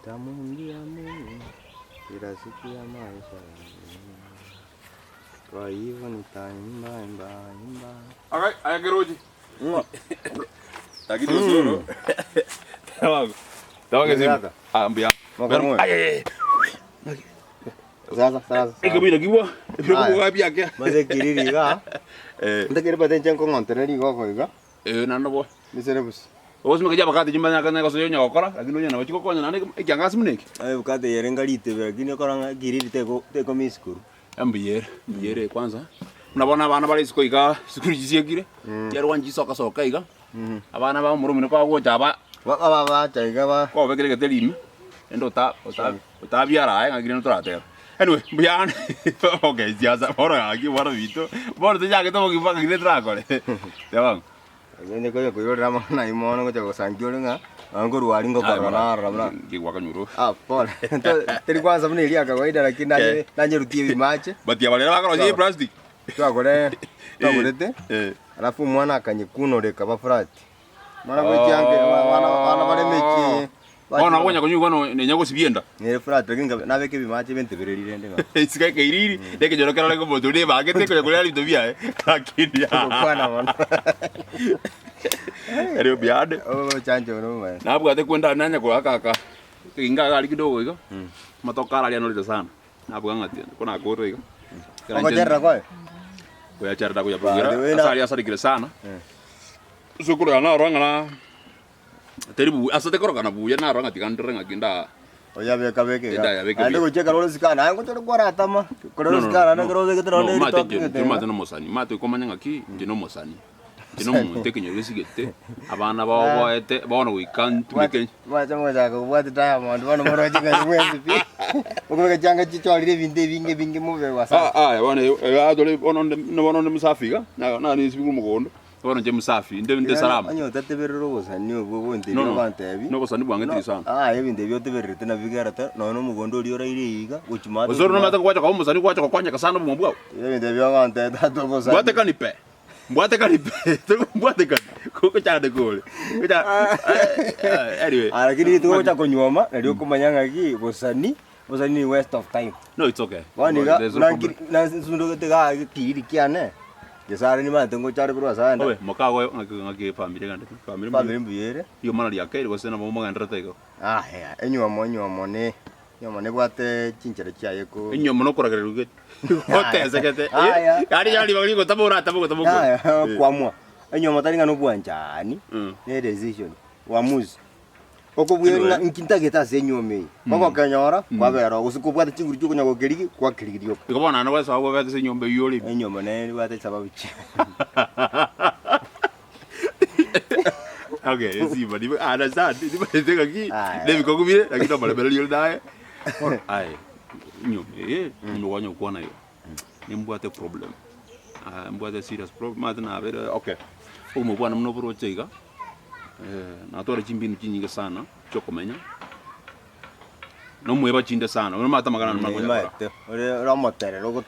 Nitamwimbia Mungu kila siku ya maisha yangu. Kwa hivyo nitaimba imba imba. Agai, aya kerochi. Lakini osoro. Tawago. Tawago simu. Kaka. Ah, mbuya. Mwaka mwe. Ay, ay, ay. Sasa sasa. Ekebira kibwa. Ebiro Aya. kubwa biake. Maze kiriri iga. Eh. Ntakere bate nche nkong'ontera rigoko iga. Eh, naende bo. Misere busa. Ogosimeka chiabakati chimanye aka nyagoso yonya gokora, lakini onye nabo chigokonya naende ekiangasi buna eke. Aye bukate eye renga ritebe lakini okora ng'a kiriri teko teko miss korwa. Mbuya ere, mbuya ere kwanza, buna bono abana bare isiko igaa, chisukuru chisiekire, chiarwa nchisoka soka iga, abana ba omoromino nigo bagocha aba. Ba ba bacha iga ba. Kwababekera egeteri ime, rende ota ota otabiara aye ng'aki rende toratebe. Anyway, mbuya ande okay siasa bono gaki bono binto, bono tochagete obogima mpaka kende torakore, teba ng'o. Onye konya koirorera amang'ana ayio mono ngocha gosankia ore ng'a nonye nkorwa aria ngokorora narora buna Nkigwakanywa oro. ah pole To- teri kwansa buna eria ya kawaida lakini nanye nanyerutie ebimache. But aba rero bakorosia eplastic. Twagore twagorete Eh. alafu omwana akanyekunoreka ba flat. Omwana bwechiange abana abana bare emechie eye. Bono okonya konywa bono nenya gosibia enda. Nere flat lakini nkabe nabeka ebimache bintebereri rende ng'a. Isiko ekeiriri, na ekenyoro kerore omonto oria ebangete konya koria ebinto biaye, lakini Ogokwana mono. Erio mbuya Obochancho obo nobomaene. Nabwate kwenda nanya koaka aka eginga iga aria kidogo iga, amatoke aria anorete sana, nabuga ng'a ti ko nakorire iga. Ekero inche Ogocherera kwaye? koyacherera By the koyabugera, way, ase na- aria asarigire sana, sokoro yane narora ng'a na teri buya, ase tekorokana buya narora ng'a tiga ndore ng'aki nda Oyabeka beka iga. Ndayabeke Naende buya. gochia ekero ore sika naye ngocha ore kwaratama, kore ore sika naende ekero obegete No, nonye omanyete eritoke inche, inche egetega. omanyete nomosani, omanyete okomanya ng'aki inche nomosani. Inche nomonto ekenyoro gesigete, abana baoboete, bono goika ntumeke. Mwacha mogochaka kobwati Diamond bono moroche ng'a mwensi pi. Mokobeka chianga chichorire ebinto ebinge ebinge mobe wasafi. Ah, ah, bono iga tore bono nde bono nde msafi iga, na nanisibigwe omogondo, bono inche msafi, nde nde salama. Onye otateberera obosani obwo obonto No, ebi no, ogantebi. na obosani bwange tiri sana. Ah, ebinto ebi otebererete nabio bigerete nonya na omogondo oria oraire iga gochia maate. Gose ore nomanyete gwacha koba omosani gwacha gokonyeka sana obogima bwao. Ebinto ebi ogontebia tata obosani. Mbwatekani pe. Mbwatekani pe, mbwatekani, gochande kore. Gocha anyway. Ah, lakini rituko ogocha konyuoma nario okomanya ng'aki bosani, bosani ni waste of time. No, it's okay. Bono iga There's no buna problem. nkiri nasundogete igaa gekiriri kiane, gesare nimanyete ngocha are korwa ase aye Obe, mokago ng'aki ng'aki efamiri egende, famiri famiri mbuya ere. Riomana riakeire gose nabo mogendererete igo. Ah, yaya, enyuomo enyuomo ne. Enyiomo nebwate chinchera chiaye ko. Enyiomo nokoragererwa gete. Otesegete. Aya. Yaani yaani ribaga rigotama oratame gotama okore. Yaya, kwamua. Enyiomo tari ng'a nobwanchani, Mm. ne decision, uamuzi. Okobweri ng'a Anyway. inki ntagete ase enyiomo eye. Ogokenyora, kwabera oo, gose kobwate chinguru chia okonya gokerigi, kwakerigia rioka. Igo bono naende gwesoa bwabete ase enyomba eywo ore ime. Enyiomo nere ebwate chisababu chiaye. Okay, esimba nibe understand, nimanyete ng'aki, Aya. nebikogu bire, lakini omoremereri ore naye. Bono aye, nyuma eye, nyuma kwanya gokwana igo, nimbwate problem, ah mbwate serious problem, omanyete nabere okay, obogima bwane buna oboroche iga, natware chimbinu chinyinge sana, chiokomenya, nomoeba chinde sana, omanyete amang'ana aya namanye koyakora. Nimaete, ore ore omoterere ogo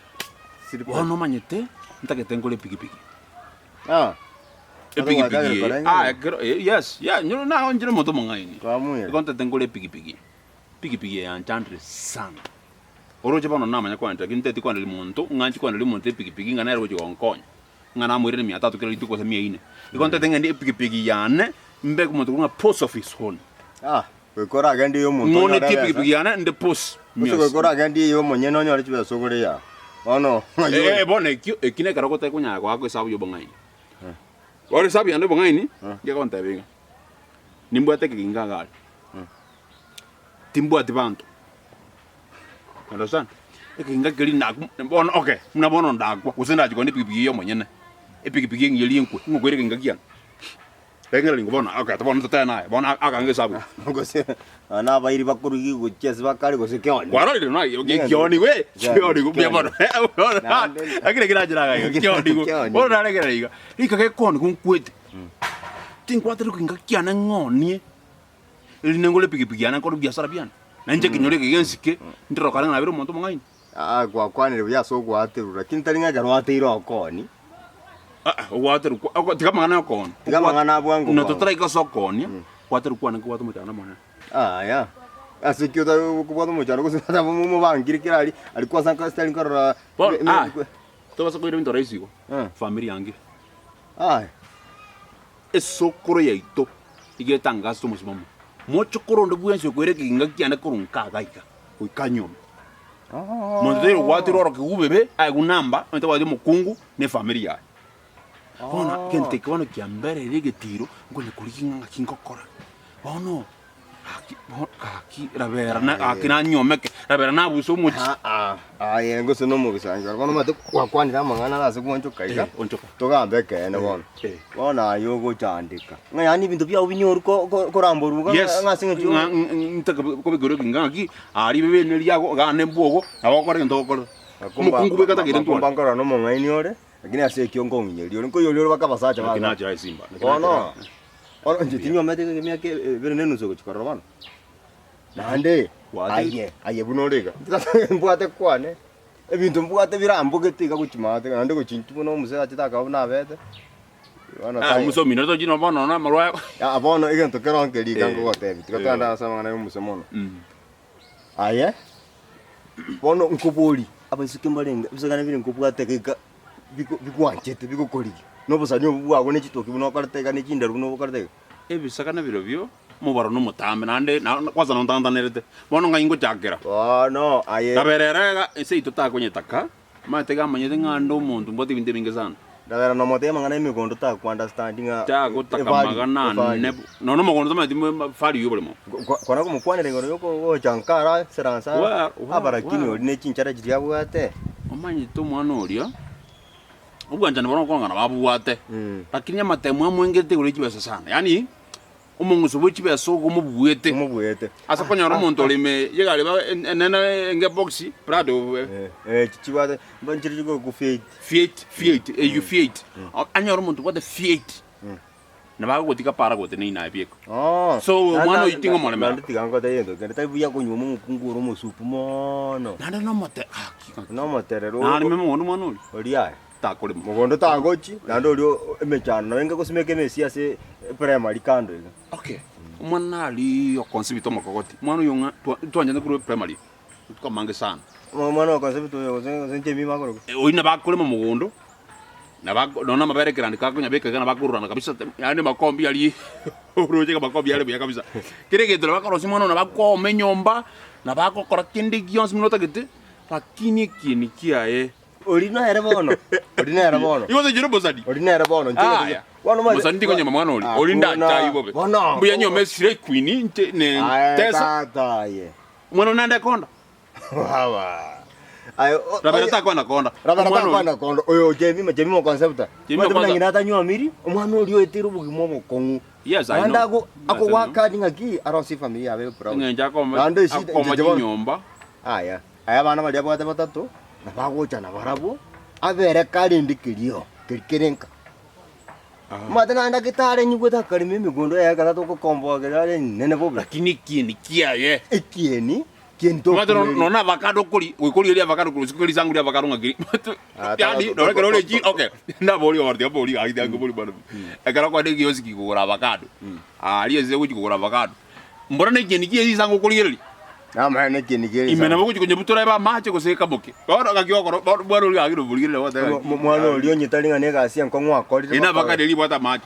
Bono omanyete, ntagete nkore epikipiki. Ah. Epikipiki eye. Ah, ekero eh, yes, yeah, nyoro na onchire omonto omong'aini. Twamuire. Igo ntete ngore epikipiki. Pikipiki eye yanchandire sana. Oroche bono namanya koenda lakini nteti koenderia monto, ng'anchi koenderia omonto epikipiki ng'a nere ogochi gonkonya. Ng'a namoirere mia tatu kera rituko gose mia ine. Igo ntete ng'ende epikipiki yane, mbeke omonto korwa ng'a post office hone. Ah, goika oragende eye omonto onyore Ng'onetie ebesa. epikipiki yane nde post. Gose goika oragende eye omonyene onyore chibesa ogore eyao. Bono ng'ai Eh, ore? eh, bono ekio, ekio nekero gotari konyara goaka esabu ya obong'aini. Bono esabu yane ya obong'aini, ngegontebia iga, nimbwate ekeginga iga aria, timbwati banto, understand? Ekeginga keria naku bono okay, buna bono ndakwa, gose ndachie kogenda epikipiki eye omonyene, epikipiki eng'iya eria enkwe, ng'o okoira ekeginga kiane? Eng'era ringo bono okay bono totebe naye bono akange esabu. Gose nonya na abairi bakorugia gochia ase bakare gose keoni. Kwarorire no Nigo kioni we Kioni, kioni mbuya mono Naende- akire kirachira iga kioni go Kioni. bono naregerera iga rika gekoni gonkwete tinkwatire gokinga kiane ng'onie erinde ngore epikipiki yane nkore ebiasara biane na inche ekenyoro eke gensike ndirokane ng'a nabere omonto omong'aini. Aa gwakwanire buya ase ogoaterwa, lakini tari ng'a ekero oateire okoonie. Aa, ogoaterwa kwa- oko- tiga amang'ana ya okoonia. Tiga amang'ana a bwango Na bwango. totaraika ase okoonia, goaterwa kwane nkobwate omochando omonene. Aya. Ase ki otari kobwata omochando gose tata mobangire kera aria, aria kwanza nka tari nkorora Bono, ah, tobasa koira ebinto rahisi igo, Eh. famiri yangire. Aye. Esokoro yaito iga etangasete omosimamo, mochokoro onde bwensi okoira ekeginga kiane korwa nka iga iga, goika anyuome. Monto taiyo ogwaterwa orokigwa bobe, aegwe namba, onye tabwati omokungu na efamiri yaye. Bono egento eke bono kiambereire egetiro, nkonya korigia ng'a ng'aki ngokora. Bono, gaki bono gaki rabera na gaki nanyomeke, rabera nabuse omochie. Aa, aye gose na omogisangio bono omanyete gwakwanire amang'ana are ase gwanchoka iga, Eh, onchoka. togambe ekeene bono. Eh. Bono aye ogochandeka, ng'a yaani ebinto biago binyoru ko- ko- koramborwa iga Yes, ng'a ase eng'encho ng'a ntake kobekerwa ekinga ng'aki, aria bebe riago, gane mbwogo, nabo okore egento ogokorera. Omokungu bweka tagete ntware. Makumba nkorora na omong'aini ore, Lakini ase ekio nkong'inyeria ore, nkoiyoria ore baka abasacha Naki baga. nachira esimba, naki Bono, nachira. bono inche tinywomete emiaka ebere na enusu gochia korora bono. Naende, Gwate- aye, aye buna ore iga, mbwate kwane, ebinto mbwate birambogete iga gochia maate naende gochia intwe buna omosee achete akaba buna abete. Bono Ah, tai- omosee omino tochi no bono na amarwa aya. Ah, bono egento kero nkeri iga Eh, nkogotebia, tiga eh. togende ase amang'ana ya omosee mono. Mm. Aye, bono nkoborie, abaiseke mbarenge, ebisagane bire nkobwate geka biko bigwanchete bigokorigia, na obosani obwo bwago ne chitoki buna okorete iga, ne chinderu buna okorete iga. Ebisagane birobio, omobaro nomotambe, naende na kwanza nontantanerete, bono ng'ai ngochakera? Bono aye. Rabera ere iga, ense yaito takonyetaka, omanyete iga amanyete ng'a ande omonto mbwate ebinto ebinge sana. Rabera nomotebie amang'ana y'emegondo takwa understand ng'a Tagotaka evalue, amagana evalue. ane, nonya omogondo tamanyeti value y'oboremo. Kwana komokwanera igoro y'okogocha nka ara seransa ara, Wa- wa- aba lakini wa. oria ne chinchara chiria abwate. Omanyete omwana oria, obwanchani boria okong'ana babwate, lakini amatemo amwengerete igoro ye chibesa sana, yaani omong'uso bwe chibesa ogo omobuete. Omobuete. Ase okonyora omonto ore ime y'egari ba enene enge box, prado, Eh, eh, chibwate, nchire chikoku Fiat. Fiat, Fiat, eywo Fiat. Anyore omonto obwate Fiat, nabo agogotiga para goteneine aye bieka. Oh. So, omwana oyio ting'o omoremera. Naende tiga ngotebie egento kende, tari buya konywa omokungu ore omosupu mono. Naende nomote gaki gaki. Nomoterero Nareme mogondo omwana oria? Oria aye. Takorema. Mogondo tagochi, naende oria emechando nabo enga gosimeka emesie ase eprimary kando iga. Okay, omwana aria okonsibita omokogoti, omwana oyo ng'a twa twanchete korwa eprimary, amatuko amange sana. Omwana okonsibita oyo gose gose inche emimo akorokwa. Oyio nabo akorema mogondo, nabo ako nonya amabere ekerandi kakonyabeka iga nabo akorurana kabisa yaani amakombi aria oroche ng'a amakombi are buya kabisa. Kera egento nabo akorosia omwana oyo nabo akooma enyomba, nabo agokora kende gionsi buna otagete, lakini ekieni kiaye. Oria nere bono, oria nere bono. Igo tochire omosani. Oria nere bono, inche Aya. Bono omanyete- Mosani tikonyoma mwana oria. Oria Hakuna. ndachai bobe. Bono. Mbuya nyome esire equeen inche ne Aye, tesa. tata aye. Omwana one naende akonda. Baba. Aye, o- Rabera oye- takwana konda. Rabera Omwana oria. takwana kondo. Oyo Jemima, Jemima concepta. Jemima Omanyete buna kwanza- ng'ina atanywomiri, omwana oria oeteire obogima obokong'u. Yes, I Naende know. ako- akogwakani ng'aki arosie efamiri yabe ebe proud. Eng'encho akoma Naende eshida- akoma inche bono- chinyomba. Aya, aya abana baria abwate batato, nabagocha nabarabwo, abere karende kerio, keri kere nka. Omanyete naende daktari anyigwete akarema emegondo yaye ekero togokomboa kere are nene bobe. Lakini ekieni kiaye. Ekieni, kieni Omanyete tokumeri. nonya avacado okori, goika origererie avacado korwa isiko risangu ria avacado ng'a keri. Ah, Yaani to- nonye ekero ore chi to- okay, ndaborie igoro tiga mborie gaki tiga nkoborie bwana. Ekero okoenda ekiosiki kogora avacado, aria ase ogochia kogora avacado, mbora na ekieni kiaye risangu okorigereria. Amaene ekieni kiaye Ime risangu. nabo ogochia konyebutora ebe amache gose ekamoke. Bono ng'aki okoro bono mwana oria gaki nomorigereria ogoteba Mo- ng'aki. mo- Mwana oria onye tari ng'a negasi enkong'u akorire Ere na bakore. avacado eria ebwate amache.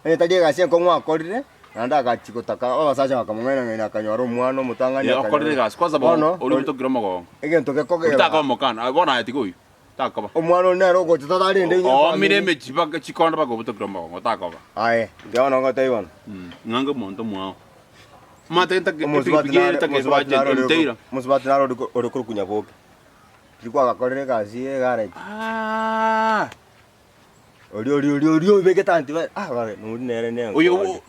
Onye tari egasi enkong'u akorire, naende agachia gotaka abasacha bakamong'aina ng'aina akanyora omwana omotang'ani Eh, okorire akanyora. egasi kwanza Bono, bono oria obutokire omogongo. egento Oria gekogera takoba mokana, ah, bono aye tiga oyio, takoba. omwana oria nere ogocha tatarende inye Oomire efamiri. emechi baka chikondo baka obutokire omogongo, takoba. Aye, inche bono ngotebia bono. Ng'ange omonto omwao. Omanyete ntake Omosubati epikipiki ere nare ntake omosubati budget nare ore emteira. omosubati nare ore ore korokwa Nyaboke. Riria kwagakorire egasi ye egarage. Ah! Oria oria oria oria obegete antivirus ah bare nori nere ne Oyo enkondi.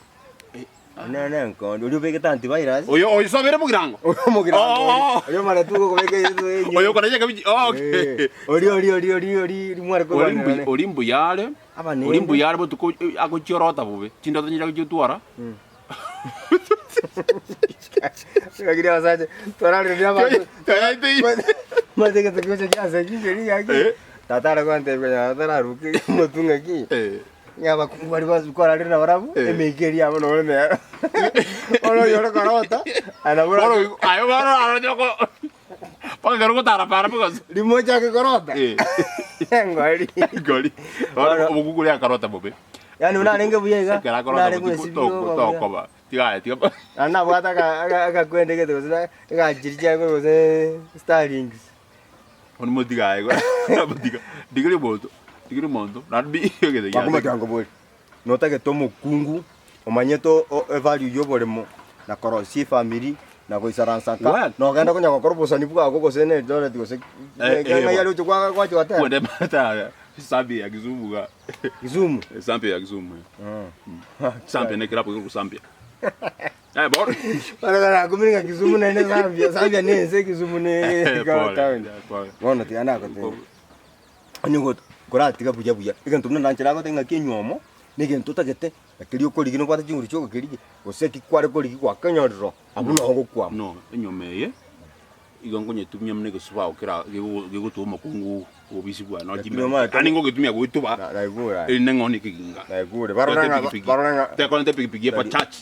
Nere ne enkondi oria obegete antivirus. Oyo oyo sobere mogirango. Oyo mogirango Oh, oh. oria omarete okobeka Oyo okoracha kabichi. Oh, okay. Eh, oria oria oria oria oria mware Ori korwanera mbu ne. ori mbuyare. Abanene. Ori mbuyare botuko eh, agochiorota bobe. Chindoto nyira gochiotwara. Lakini abasacha twararire abanto. Maze egento kigocha giaseki keria gaki. Eh. Tata are gontebia konya tararuke motwe ng'aki. Eh. Ng'a abakungu baria bonsi kwararire nabarabwo, Eh. emeika eria yabo noro emeyaro. Bono oyore korota, aye nabo Bono ora- aye bono aroche oko mpaka ekero ogotara para bogosi. rimo ochake korota, Eh. engori. Ngori. Bono omokungu oria akarota bobe. Yaani buna arenge buya iga, Ekero buna akorota arenge botuko bwesibia toko- oba buya. tokoba. Tiga aye tiga Naende nabwate aka- aka- akakwende gete gose na egachiri chiaye korwa gose starlings. Bono motiga aye motiga ndigerie omonto ndigerie omonto naende bi egento Makumba giaye. tiga nkobori, notagete omokungu omanyete o- o- evalue ya oboremo na korosia efamiri na goisaransa nka, Well. nogenda konya gokora obosani bwago gose na Eldoret gose Eh, eh, ng'ai aria oche kwa gwacha goteba? Kwende mata Zambia ya Kisumu iga. Kisumu? Zambia ya Kisumu eh. Zambia ne ekerabu gekorwa Zambia. Eh bono. Bono nakumire ng'a Kisumu naende Zambia, Zambia ne ense Kisumu ne Pole, town. pole. Bono tiga nagotebia, onye go koratiga buya buya, egento buna nanche nagotebia ng'aki enywomo, na egento otagete, na keria okorigia nobwate chinguru chia ogokerigia, gose eki kware korigia gwakenyorire abwo noo ogokwama. No, enywomo eye, igo nkonyetumia buna egesubao kera gego gegotuba omokungu obisi bwane Lakini ochimbe omanyete- yaani ngogetumia goetuba Na- naigure aye. erinde ng'one ekeginga. Naigure, barore ng'a- Pikipiki. barore ng'a- Tekorenta epikipiki ya Bajaj.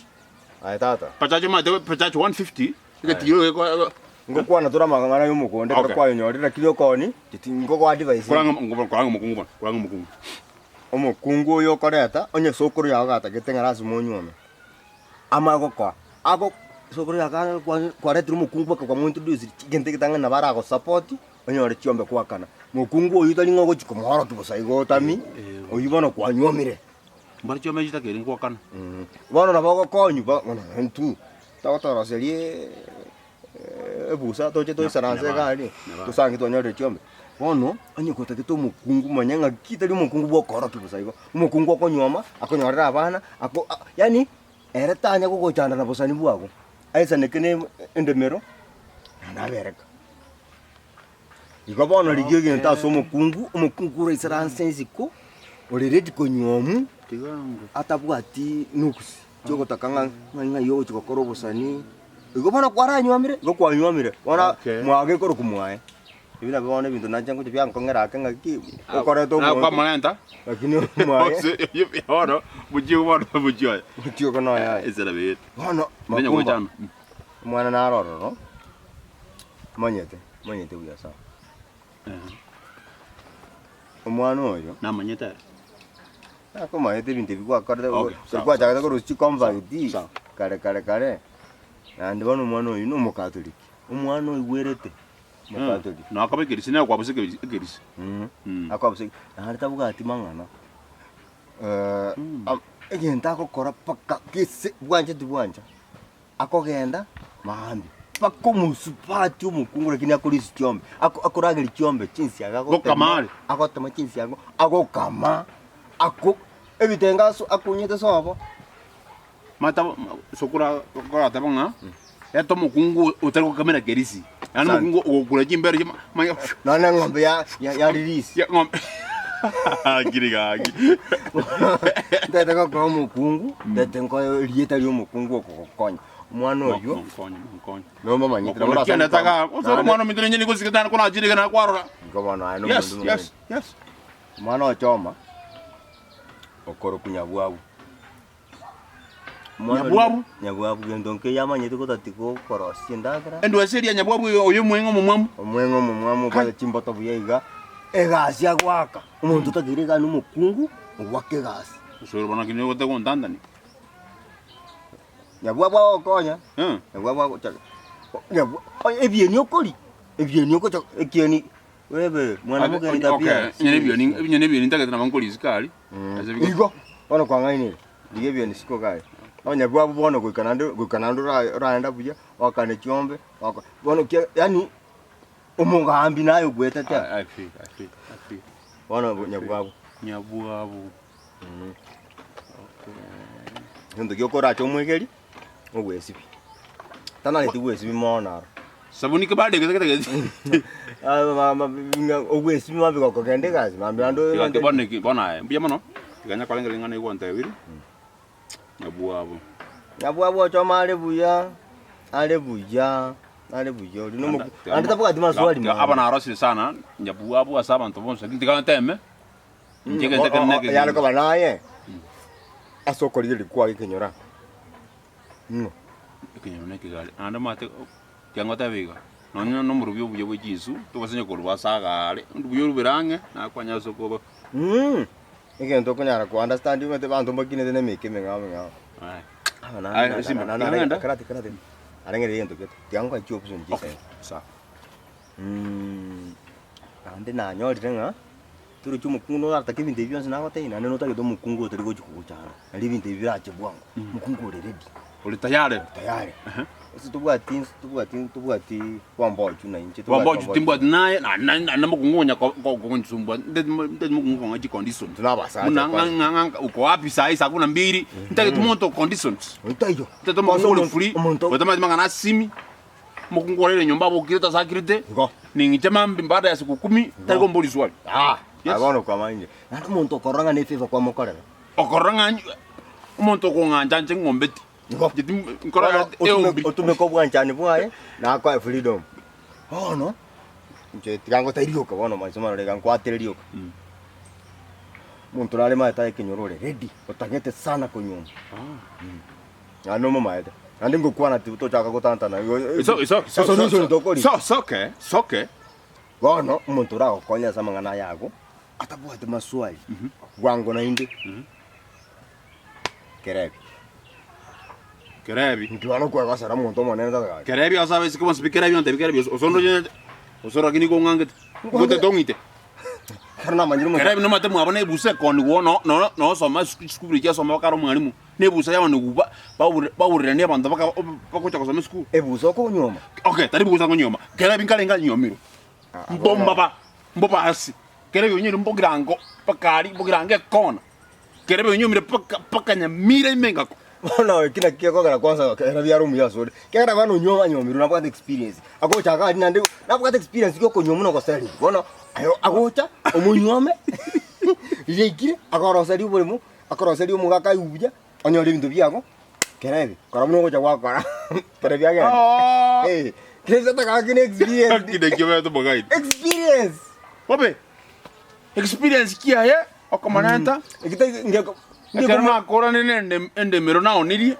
Aye tata. Bajaj omanyete Bajaj 150 egetigiro geko Ngokwana tore amang'ana ya omokonde ekero Okay. kwayenyorire lakini okoni titi ngogo advise. Koranga ngobo koranga omokungu bono koranga omokungu. Omokungu oyo okoreta onye sokoro yago gatagete ng'a lasima onyuome, amanye gokoa ago sokoro yago kare kwa kwaretire omokungu mpaka kwamointroduce egento egetang'ani nabo aragosupport onyore chiombe goakana. Mokungu oyio tari ng'a ogochi komoorokia bosa igo otami, oyio bono kwanyuomire. Mbare chiombe chitakeire ngoakana. Bono nabo ogokonywa bo bono intwe togotoroseria ebusa toche toisaranse iga aria, tosange twanyorire chiombe. Bono onye gotagete omokungu manya ng'aki tari omokungu bwa okorokia bosa igo, omokungu okonyuoma, akonyorere abana, ako yaani ere tanya gogochanda na bosani bwago, aisaneke na endemero naende abereka. Igo bono rigia egento ase omokungu, omokungu oraisaranse isiko, ore ready konyuomwa, atabwati nuks chiogotaka ng'a ng'a ng'ai ogochi gokora obosani, igo bono kwaranyuomire, igo kwanyuomire, bono Okay. mwagekoroku mwaye. Ebi nabio bono ebinto nacha ngocha biankong'era ake ng'aki, okoreta omonto, Kwamorenta lakini mwaye, Ose bono mochie bono mochie oye. mochie oko noyo aye. Esera bere. Bono, Menya makumba, gochana. omwana naro ororo. Manyete, manyete buya sana. Omwana oyo, Namanyete ere. nakomanyete ebinto ebi gwakorete, Okay, sawa, kwachagete korusia chiconvert, Sawa. kare kare kare, naende bono omwana oyio na omokatoliki, omwana oigwerete, omokatoliki. Na akaba ekerisi nere okwabusa ekerisi ekerisi. Mm. Akwabusa naende tabwati mang'ana, am- egento agokora mpaka gese bwancha tibwancha. Akogenda mambia mpaka omosubati omokungu lakini akorisia chiombe, ako- akorageria chiombe chinsiaga agotema, Gokama are. agotema chinsiaga, agokama, ako ebitengo aso akunyete sobo. Mata sokora korateba ng'a reta omokungu otari gokamera kerisi. Yaani Asante. omokungu ogokura chimbere chima manya Nonya eng'ombe ya ya ya release. ya ng'ombe. Akiri gaki. Ntagete gokoa omokungu, ntagete nkoe erieta ria omokungu okogokonya. Omwana oyio, Monkonye, monkonye. nomomanyete nabo Mokonye kianda orasane taga. Osoro naende- mwana ominto ninye nigosigete naende konachire iga nakwarora. Igo bono aye Yes, nomonto yes, yes. Omwana ochoma, okorokwa nyabwabu. Omwana oria- Nyabwabu? Nyabwabu gento nkeiyo amanyete gotati gokorosia endagera. Endwasi eria nyabwabu oyo oyo omweng'e omomwamu. Omweng'e omomwamu obwate chimboto buya iga, egasi agoaka, omonto otakeire iga nomokungu, ogoaka egasi. Osoro bono naki nigo otegontantania. Nyabwabu agokonya, Eh. nyabwabu agochaka, nyabwa ebieni okori, ebieni ogocha ekieni Wewe mwana Abe- mogeni okay, tabia. Onye nebioni onye nebioni ntagete nabo nkori isiko aria. Ase bigo- Igo bono kwang'ainire rigia ebioni isiko iga Onye bwabo bono goika naende goika naende ora- oraenda buya oakane chiombe oaka bono kia yaani omogambi naye ogwetete aa. I, I feel, I feel, I feel. Bono nyabwabo. Nyabwabo. Egento giokoracha omwegeri, ogwesibia. Tanareti gwesibia mono aro. Sabuni kebade gete gete gete. Ogwesibia mambia gokogenda egasi mambia naende Tiga ake bono eki bono aye mbuya mono, tiga nyakorengera ring'ana eri gwantebire, nyabwabo. Nyabwabo ochoma are buya, are buya, are buya oria nomo naende tabwati maswali Tiga aba mange. narosire sana nyabwabo ase abanto bonsi lakini tiga nteme, inche egento ekero Yare nekegiya. koba naye. Ase okorigereria kwao ekenyoro aa, ng'o? Ekenyoro na ekegare, naende omanyete tiga ngotebe iga, nonye na omorobi obuya bwe chinsu, togosenya korwa ase agare, mbuya orubere ang'e, nakwanya ase okoba. Egento okonyara ko understand omanyete abanto mbakinete na emeika emeng'ao emeng'ao. Aye. Aba na- Aye, na- Simba, na- na- tiga ng'ende. karate karate areng'ereria egento gete, tiga nkoe chioption Okay, chisae. sawa. Naende nanyorire ng'a torochi omokungu noratake ebinto ebi bionsi nagotebia naende notagete omokungu otari gochi kogochanda, naende ebinto ebi birache bwango, omokungu ore ready, Ore tayari. tayari. Ase tobwati nse tobwati tobwati wambochu na inche tobwati Wambochu timbwati naye na- na- naende mokungu onya ko- ko- konsumbua nteti mo- nteti mokungu kong'a chiconditions. Tuna abasacha Buna ng'a kwanza. ng'a ng'a uko wapi sahi saa kumi na mbili, ntagete omonto o conditions. Oitaiyo. Ntagete omokungu Kwanza ore omonto- free, omonto otamanyeti mang'ana asimi, Omokungu orere nyomba abokire tasakirete, Igo. ning'iche mambia baada ya siku kumi, tari komboria swali. Ah, Yes. aye bono kwamanyire. Naende omonto okorora ng'a ne efavour kwamokorera. Okorora ng'a nyi- omonto okong'ancha inche ng'ombeti. Igo. Inche tim- nkorora Bono otume- eombi. otumeke obwanchani bwaye, nakoe freedom. Bono, inche tiga ngotebi rioka bono maiso marore iga nkwatere rioka. Omonto nare maete aye ekenyoro ore ready, otagete sana konyuoma. Naende omomaete. Naende ngokwana ti tochaka gotantana igo So, so, so, so, so, so, tokori. so, soke, soke. Bono omonto oragokonye ase amang'ana aya ago, atabwati maswali, bwango naende, kerebi. Kerebi. Inki bono okwegosera omonto omonene tata gaki? Kerebi ase abaiseke bonsi pi kerebi ontebi kerebi osondoche osoro lakini nigo ong'angete. Ngote tong'ite. Ekero namanyire omonto Kerebi nomate mwabo na ebusa ekonigwa no no nosoma chisukuru echi asoma bakare omwalimu. Na ebusa yaonigwa ba baure bauriranie abanto baka bagocha gosoma esukuru. Ebusa okonyuoma. Okay, tari busa nkonyuoma. Kerebi nkarenge anyuomirwe. Mbombaba, mbobasi. Kerebi onyuomire mbogirango mpaka aria mbogirango ekona. Kerebi onyuomire mpaka mpaka nyamira ime engako. Bono eki nakio gekogera kwanza ekero biare omuya asore, ekiagera bono onyuoma anyuomirwe nabwate experience, agocha iga aria naende nabwate experience ya okonyuomwa na ogoserigwa. Bono aye agocha omonyuome riria aikire akoroseria oboremo, akoroseria omogaka aigwe buya, onyore ebinto biago, kera ebi, kora buna ogocha gwakora kera biagenda. Eh, kera gaki gaki na experience. Gaki nakio obete omogaidi. Experience! Bobe, experience ki aye okomonenta? Ekio ngeko Ekero nakoranire nende endemero naonirie,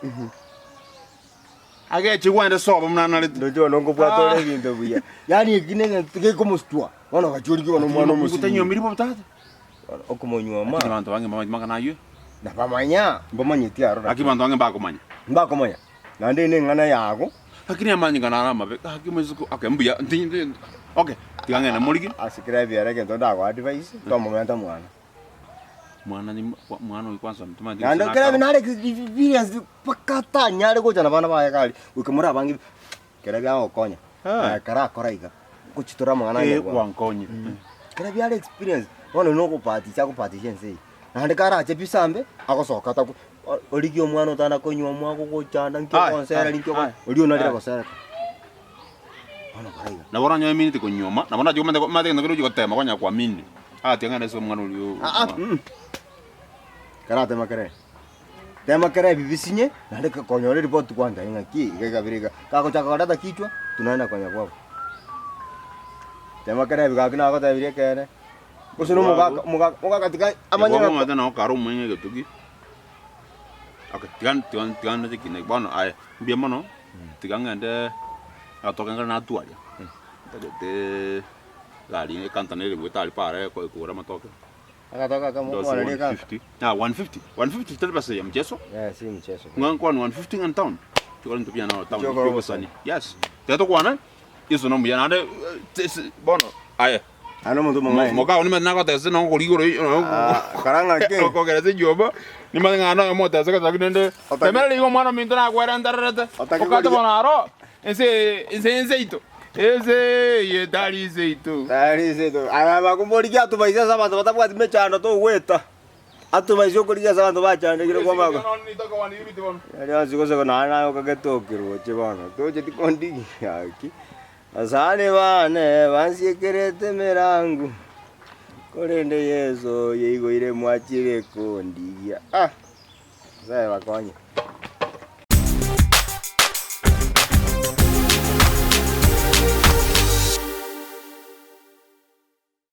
agechigwa ende sobo buna narete. Ndoche bono nkobwata ore ebinto buya. Yaani eki ne egento gekomostua. Bono ogachorigwa bono omwana omosinini. Tanyuomiri bobe tata. Bono okomonyuoma. Lakini abanto bange mbamanyeti mang'ana ayio. Nabamanya, mbamanyeti aroro. Lakini abanto bange mbakomanya. Mbakomanya. Naende eye neng'ana yago. Lakini amanyinga naro amabe, gaki moiseke, okay mbuya, nti- nti- okay, tiga ng'ende morigie. Ase kera ebiara egento ndagoa advice, tomomenta mwana. Mwana ni mwana oyo kwanza tomanyeti Naende gose kera nakare. nare experience mpaka atanyare gocha na abana baye iga aria, goika more abange kera biagokonya, Eh. karakora iga, gochitora amang'ana Eh, aye bwango. gwankonyire. Kera biare experience, bono nogobahatisha agobahatisha ense eye. Naende karache bisambe, agosoka ataku origie omwana otana konywa omwaka ogochanda nki Aye, ogonsera aye, ninki ogo aye, oria onarire aye. gosereka. Bono kora iga. Nabo oranyore eminiti konyuoma, nabo nachia komenta omanyete egento keria ochia gotema konya kuamini. Agatia ng'a nese omwana oria oo. Ah, ah, mm. Karatema kere. Tema kere ebi bisinye, naende konyora eripoti kwanza ng'aki iga iga bire iga. Kagochaka koreta kichwa, tunaenda konya kwabo. Tema kere ebi gaki nagotebirie ekeene. Gose na omogaka, omogaka, omogaka tiga amanye Igo ng'a omanyete nabo kare omweng'e egetugi. Okay, tiga tiga tiga nache kina bono aye, mbuya mono, tiga ng'ende agatoke nkare natwaria, ntagete egari ekanta nere goeta aria paara eko ekogora amatoke. Agatoke akamo Ndosi kwana rika. 150. Ah, 150. 150 tari pesa ya mchezo. Eh, si mchezo. Ng'a nkwana 150 ng'a town. Chikora binto biane oro town. Chikora Obosani. Yes. Tiga tokwane, Yeso nomuya naende eh, tisi- bono aye. Ano omonto omong'aini. Mokao nimanyete nagotesa nokori igoro Ah, kora ng'aki. okogera ase enyomba nimanyete ng'a noyo omotesa gose lakini rende Otaki- temerera igo omwana ominto nakwerentererete Otaki okate korigia- bono aro ense ense ense yaito ense eye tari ense yaito. Tari ense yaito. Aya bakomorigia atubaise ase abanto batabwati mechando togweta. Atubaise okorigia ase abanto bachandekire kwamanya Riaria onsi gose naye naye okagete okeroche bono tocheti kondigia gaki. Basani bane bansiekerete emerango, korende Yeso oyeigoire mwachire kondigia. Ah! Nyasaye bakonye.